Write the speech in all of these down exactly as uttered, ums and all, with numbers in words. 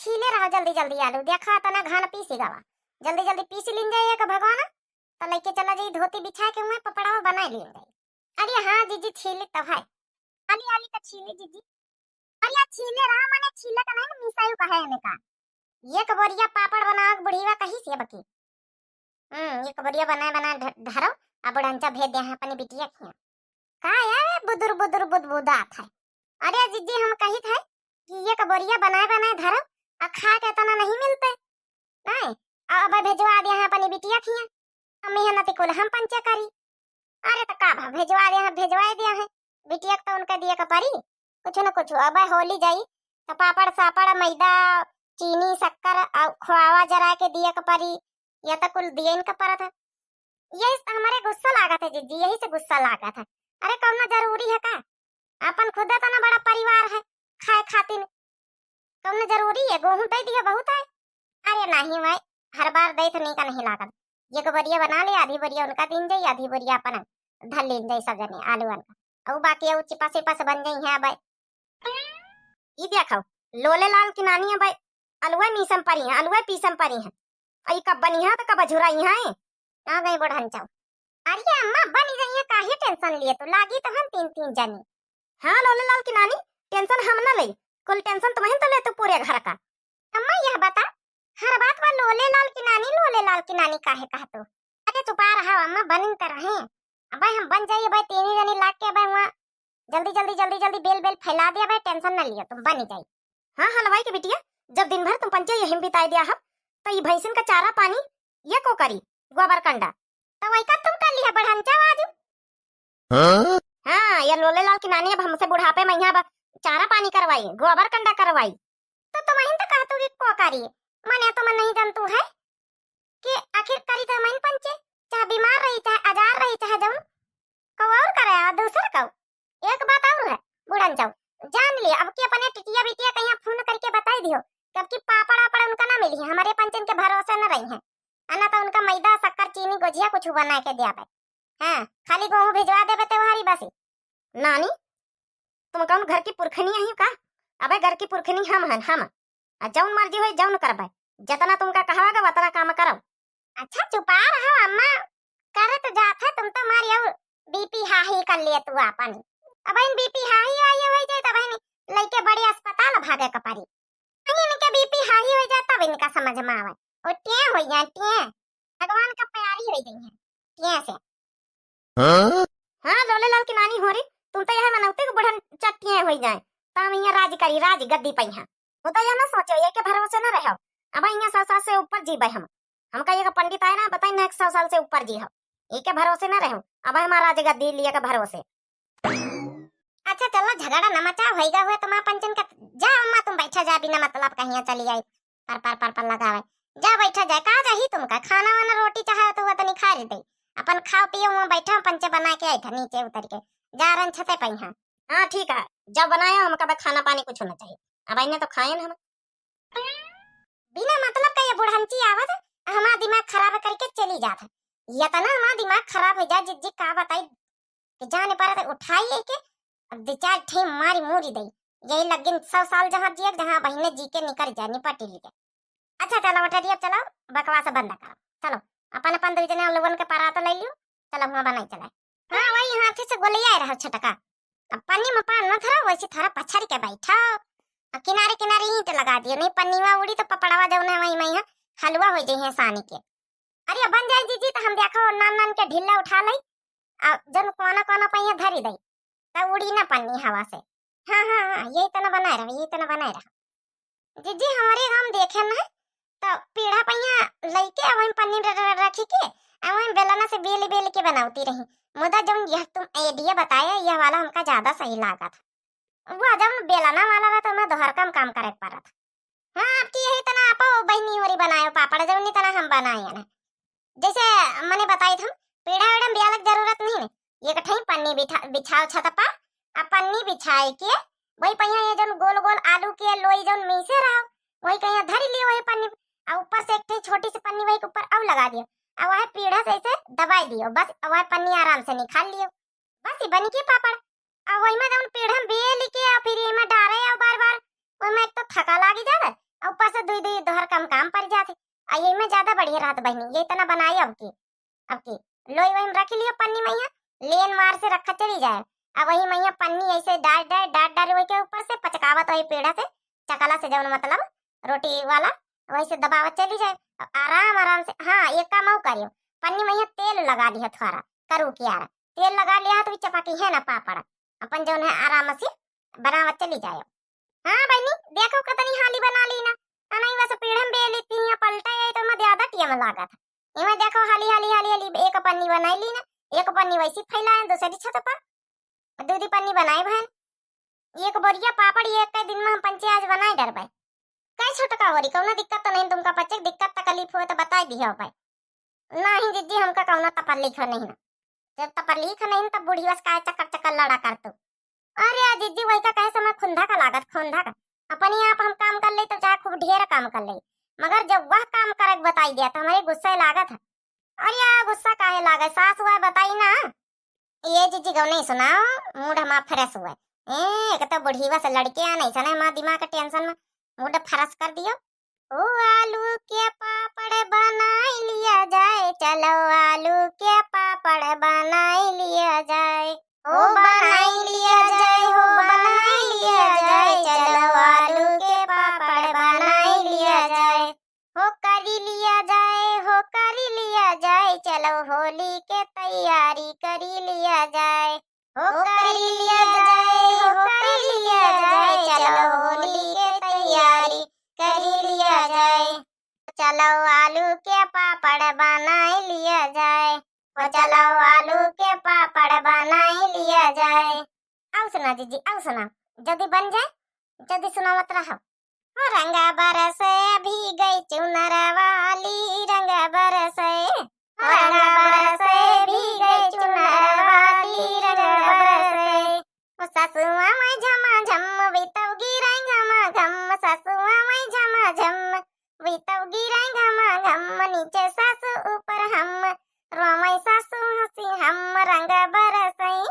छीले रहो जल्दी जल्दी आलू, देखा तना घान पीसी गवा, जल्दी जल्दी पीसी लीन जाई एक भगोना, तो लइके चला जाई धोती बिछा के हुए पपड़वा बनाई लीन जाई। अरे हाँ जीजी, छीले तो है, हाली हाली का छीले जीजी। अरे छीले रहा, मने छीले का नहीं, मिसाई का है ने का। एक बोरिया पापड़ बनावे के बुढ़ीवा कही से बकी। हम्म, एक बोरिया बनाए बनाए ध-, धरो, आ बुढ़ंचा भेज दे हैं अपनी बिटिया खिया। का है बुदुर बुदुर बुदबुदात है? अरे जीजी, हम कहित है कि एक बोरिया बनाए बनाए धरो, आ खा के तना नहीं मिलते, नहीं, अब भेजवा दे हैं अपनी बिटिया खिया। हम यहाँ नती कुल हम पंचे करी। अरे तो का भा, भेजवा दे हैं, भेजवाए दे हैं। बिटिया के तो उनका दिए का परी, कुछ न कुछ। अब होली जाई तो पापड़ सापड़, मैदा, चीनी, शक्कर और खोआवा जरा के दिए का परी, या तो कुल दिए इनका परत है। यही से हमारे गुस्सा लागत है जीजी, यही से गुस्सा लागत है। अरे कौनो जरूरी है का? अपन खुदे तना बड़ा परिवार है खाए खातिर, कौनो जरूरी है? गोहूँ दे दिया बहुत है। अरे नहीं भाई, हर बार दे तो नहीं का नहीं लागत। ये को बोरिया बना ले, आधी बोरिया उनका दीन जाई, आधी बोरिया अपन धर लीन जाई सब जने आलूवन का। और बाकी और चिपस चिपस बन जाई है अब। ई देखो, लोले लाल की नानी अब अलुआ मीसम परी है, अलुआ पीसम परी है। आ ई कब बनी है तो कब अझुराई है? आ गई बुढ़न चाऊ। अरे अम्मा, बनी जाइए, काहे टेंशन लिए तू? लागी तो हम तीन तीन जनी। हाँ लोले लाल की नानी, टेंशन हम ना ले, कुल टेंशन तुम्हें तो ले तू पूरे घर का। अम्मा यह बता, हर बात बा लोले लाल की नानी, लोले लाल की नानी काहे कह तू? अरे चुपा रहा अम्मा, बनिन त रहे। अब हम बन जाइए भाई, तीन जनी लाग के अब वहाँ जल्दी जल्दी जल्दी जल्दी बेल बेल फैला दिया भाई, टेंशन ना लियो तुम, बनी जाई। हाँ हलवाई के बिटिया, जब दिन भर तुम पंचे यही में बिताई दिया हम, तो ये भैंसिन का चारा पानी ये को करी, गोबर कंडा। तो वही का तुम कर लिया बढ़ंचा आज। हाँ? हाँ, ये लोले लाल की नानी अब हमसे बुढ़ापे में यहाँ अब चारा पानी करवाई, गोबर कंडा करवाई। तो तुम अहिन तो कहतू कि को करी, मने तुम नहीं जानतू है कि आखिर करी तो मन पंचे, चाहे बीमार रही, चाहे आजार रही, चाहे जौन कौ और करे, आ दूसर कौ। एक बात और है, बुढ़न जाऊ, जान लिए, अब की अपने टिटिया बिटिया कहीं फोन करके बताई दियो कि अब की पापड़ वापड़ उनका ना मिली है, हमारे पंचन के भरोसे न रही है, आ ना तो उनका मैदा, शक्कर, चीनी, गोजिया कुछ बना के दिया भाई। हाँ, खाली गोहूँ भिजवा देबे त्योहारी बसी। नानी, तुम कौन घर की पुरखनी अही का? अबे घर की पुरखनी हम हन, हम। आ जौन मर्जी होई, जौन करबे। जतना तुमका कहावा गा, वतना काम करब। अच्छा, चुपा रहो अम्मा, करे तो जात है, तुम तो मारी और बीपी हाही कर लिए तू आपन। अब इन बीपी हाही वाही होई जाए, तब इन लइके बड़े अस्पताल भागे के पड़ी। नहीं, इनके बीपी हाही हो जाए, तब इनका समझ में आवे। वो टें हो जाए, टें। भगवान का प्यारी हो गई है, टें से। हाँ? हाँ, लोले लाल की नानी हो रही, तुम तो यह मनौते को बुढ़न चट्टियाँ हो जाए, तो हम यहाँ राज करी, राज गद्दी पई हैं। वो तो यह ना सोचो, ये के भरोसे ना रहो। अब यहाँ सौ साल से ऊपर जीबे हम। हमका एक पंडित आए ना, बताई ना, एक सौ साल से ऊपर जी हो। ये के भरोसे ना रहो, अब हमारा राज गद्दी लिए के भरोसे। अच्छा चलो, झगड़ा न मचाओ, होइगा हुए तुम्हारा पंचन का। जा अम्मा, तुम बैठा जा, बिना मतलब कहीं चली आई, पर पर पर पर लगावे। जा बैठा जाए, कहा जाही तुमका, खाना वाना रोटी चाहे तो हुआ तनी खा रही दे, अपन खाओ पियो, वहाँ बैठा पंचे बना के आई था नीचे उतर के, जा रन छते पई हाँ। हाँ ठीक है, जब बनाया हमका बे खाना पानी कुछ ना चाहिए, अब आइने तो खाए ना हम। बिना मतलब का ये बुढ़ंची आवत, हमारा दिमाग खराब करके चली जात है। इतना हमारा दिमाग खराब हो जाए, जिज्जी का बताई, कि जाने पर तो उठाई है के, अब दो चार ठे मारी मूरी दई। यही लगिन सौ साल जहाँ जिए, जहाँ बहिने जी के निकर जाए, निपट लिए। अच्छा चलो बटरी, अब चलो, बकवास बंद करो, चलो अपन अपन दो जने लोगन के परात ले लियो, चलो हुआ बनाई चला। हाँ, वही हाथे से गोलिया रहो छटका। अब पन्नी में पान न धरो, वैसे थोड़ा पछड़ के बैठो। अब किनारे किनारे ईंट लगा दियो, नहीं पन्नीवा उड़ी तो पपड़वा जौन है वही में है, हलवा हो जाई है सानी के। अरे बन जाए जीजी, तो हम देखो नान नान के ढिल्ला उठा लई, आ जौन कोना कोना पहिया धरी दई, तो उड़ी ना पन्नी हवा से। हाँ, हाँ, हाँ, यही तना बनाए रहो, यही तना बनाए रहो। जीजी, हमारे गाँव देखे न है, तो पीढ़ा पहिया लइके, आ वहीं पन्नी र-, र-, रखी के, आ वहीं बेलना से बेल बेल के बनावती रही। मुदा जौन यह तुम idea बताया, यह वाला हमका ज्यादा सही लागत। वो जौन बेलना वाला रहा, तो मैं दोहर कम काम करे के परत। हाँ, आपकी यही तना आपो बहिनी होरी बनायो पापड़, जौन तना हम बनाए ना। जैसे मने बताई हम, पीढ़ा उढ़ा में बियालक जरूरत नहीं ने। एक ठई पन्नी बिठा, बिछाओ छत पर, आ पन्नी बिछाए के वही पहिया ये जौन गोल गोल आलू के लोई जौन मीसे रहो, वही कहिया धर लियो वही पन्नी, आ ऊपर से एक ठई छोटी सी पन्नी वही के ऊपर और लगा दियो, आ वह पीढ़ा से ऐसे दबाई दियो, बस वह पन्नी आराम से निकाल लियो, बस ये बनी के पापड़। आ वही में जौन पीढ़ा में बेल के आ फिर ये में डारे आ बार बार, वही में एक तो थका लागी जाता, आ ऊपर से दे दोहर कम काम पड़ जात है। आ ये में ज्यादा बढ़िया रहत बहिनी, ये इतना बनाई अब की, अब की लोई वही में रख लियो पन्नी मइहाँ, लेन मार से रखा चली जाए। अब वही मइहाँ पन्नी ऐसे डाल डाल डाल डाल वही के ऊपर से पचकावत वही पेड़ा से, चकला से जौन मतलब रोटी वाला, वही से दबावत चली जाए। अब आराम आराम से, हाँ, एक काम और करियो, पन्नी मइहाँ तेल लगा लिया थोड़ा, करू कियारा तेल लगा लिया तो चपकी है ना पापड़, अपन जौन है आराम से बनावत चली जाए। हाँ बहिनी, देखो कतनी हाली बना ली ना। आ नहीं बस पीढ़म बेली थी, यहाँ पलटा है तो मैं ज्यादा टियम लागत है। इमे देखो हाली हाली हाली हाली एक पन्नी बनाई ली ना, एक पन्नी वैसी फैलाए दूसरी छत पर, दू दी पन्नी बनाए बहन। एक बोरिया पापड़ एक के दिन में हम पंचे आज बनाए डरबे। कई छोटका होरी, कौनो दिक्कत तो नहीं तुमका पचे, दिक्कत तकलीफ हो तो बताई दिहो भाई। नहीं जिज्जी, हमका कौनो तपल्लीख नहीं ना। जब तपल्लीख नहीं तब बूढ़ी बस काहे चक्कर चक्कर लड़ा कर तू। अरे आ जिज्जी, वही का कहे समय खुंधा का लागत, खुंधा का। अपने आप हम काम कर ले तो चाहे खूब ढेर काम कर ले, मगर जब वह काम करे के बताई दिया तो हमारे गुस्सा लागत है। अरे आ गुस्सा काहे लागे, सास हुआ बताई ना। ये जिज्जी गौ नहीं सुनाओ, मूड हमार फ्रेश हुआ। ए, एक तो बुढ़ीवा से लड़के आ नहीं सने हमार दिमाग के टेंशन में मूड फ्रेश कर दियो। ओ आलू के पापड़ बनाई लिया जाए, चलो आलू के पापड़ बनाई लिया जाए। ओ बनाई लिया जाए, हो बनाई लिया जाए, चलो आलू के पापड़ बनाई लिया जाए। हो करी लिया जाए, हो करी लिया जाए, चलो होली के तैयारी करी लिया जाए। हो करी लिया जाए, हो करी लिया जाए, चलो होली के तैयारी करी लिया जाए। चलो आलू के पापड़ बनाई लिया जाए। हो चलो आलू के पापड़ बनाई लिया जाए। आओ सुना जिज्जी, आओ सुना, जल्दी बन जाए, जल्दी सुनावत रहो। हो रंगा बरसे भीगई चुनर वाली, रंगा बरसे, हो रंगा बरसे भीगई चुनर वाली, रंगा बरसे। ओ सासुआ माई झमा झम, बीतव गिराई घमा घम, सासुआ माई झमा झम, बीतव गिराई घमा घम, नीचे सासु ऊपर हम, रोमई सासु हंसी हम, रंग बरसई,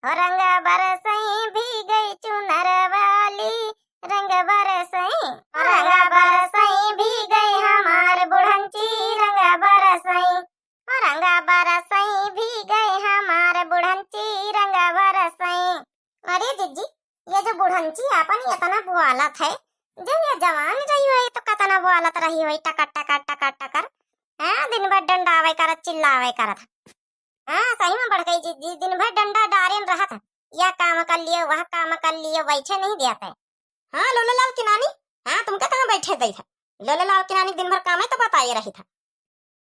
ओ रंग बरसई भीगई चुनर वाली, रंग बरसई, ओ रंग बरसई भीगई हमार बुढ़ंची, रंग बरसई, ओ रंग बरसई भीगई हमार बुढ़ंची, रंग बरसई। अरे जिज्जी, ये जो बुढ़ंची आपन इतना बुआलत है, जब ये जवान रही होई तो कतना बुआलत रही होई, टकर टकर टकर टकर। हैं, दिन भर डंडावे करत, चिल्लावे करत। हाँ, सही में बढ़ गई जिज्जी, दिन भर डंडा डारेन रहत है, यह काम कर लियो, वह काम कर लियो, बैठे नहीं देते। हाँ लोला लाल की नानी, हाँ तुमका कहाँ बैठे दई था? लोला लाल की नानी दिन भर काम है तो बताए रही था।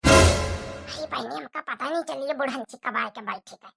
अरे बहनी, हमका पता नहीं चली ये बुढ़ंची कब आए के बैठी गई।